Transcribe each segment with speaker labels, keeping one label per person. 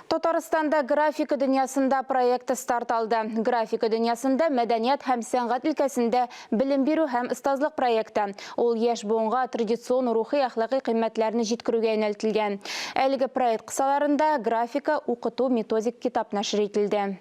Speaker 1: Татарстанда Графика дөньясында проекты старт алды. Графика дөньясында мәдәният һәм сәнгать өлкәсендә белем бирү һәм остазлык проекты. Ул яшь буынга традицион рухи-әхлакый кыйммәтләрне җиткерүгә юнәлтелгән. Әлеге проект кысаларында графика укыту методик китап нәшер ителде.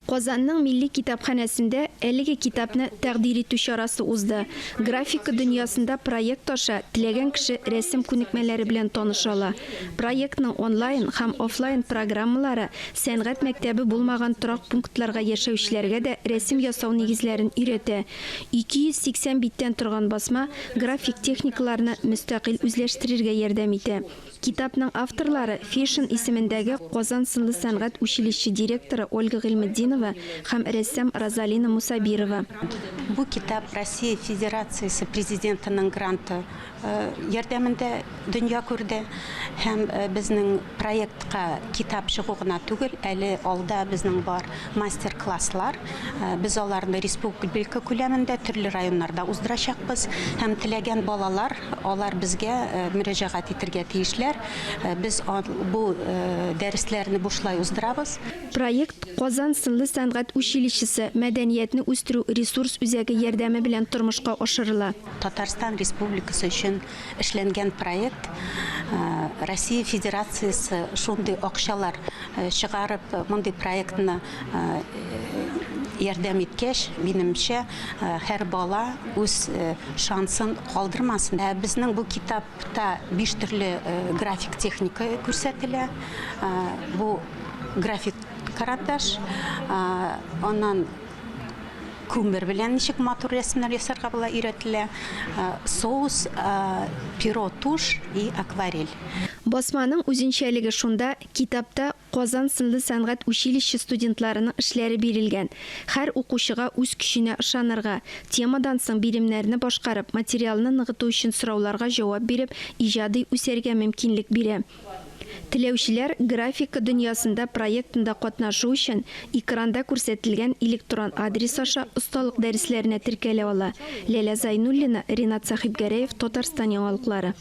Speaker 2: Казанның Милли китапханәсендә әлеге китапны тәкъдир итү чарасы узды. Графика дөньясында проект аша теләгән кеше рәсем күнекмәләре белән таныша ала. Проектның онлайн һәм офлайн программалары сәнгать мәктәбе булмаган торак пунктларга яшәүчеләргә дә рәсем ясау нигезләрен өйрәтә. 280 биттән торган басма график техникаларны мөстәкыйль үзләштерергә ярдәм итә. Китапның авторлары, Фешин исемендәге Казан сынлы сәнгать училище директоры Ольга Гыйльметдинова һәм рәссам Розалина Мусабирова.
Speaker 3: Бу китап Россия Федерациясе Президентының гранты ярдәмендә дөнья күрде һәм безнең проектка китап чыгу гына түгел, әле алда безнең бар мастер-класслар. Без аларны республика күләмендә төрле районнарда уздырачакбыз һәм теләгән балалар, алар безгә мөрәҗәгать итергә тиешләр. Без бу дәресләрне бушлай уздырабыз.
Speaker 2: Проект Казан сынлы сәнгать училищесы мәдәниятне үстерү ресурс үзәге ярдәме белән тормышка ашырыла.
Speaker 3: Татарстан Республикасы өчен эшләнгән проект Россия Федерациясе шундый акчалар чыгарып, мондый проектны ярдәм иткәч, минемчә, һәр бала үз шансын калдырмасын. Ә безнең бу китапта биш төрле график техника күрсәтелә. Бу график карандаш, аннан күмер белән ничек матур рәсемнәр ясарга була өйрәтелә, соус, перо, тушь и акварель.
Speaker 2: Басманың үзенчәлеге шунда, китапта Казан сынлы сәнгать училище студентларының эшләре бирелгән. Һәр укучыга үз көченә ышанырга, темадан соң биремнәрне башкарып, материалны ныгыту өчен сорауларга җавап биреп, иҗади үсәргә мөмкинлек бирә. Теләүчеләр Графика дөньясында проектында катнашу өчен экранда күрсәтелгән электрон адрес аша осталык дәресләренә теркәлә ала. Ләлә Зайнуллина, Ринат Сәхибгәрәев, Татарстан яңалыклары.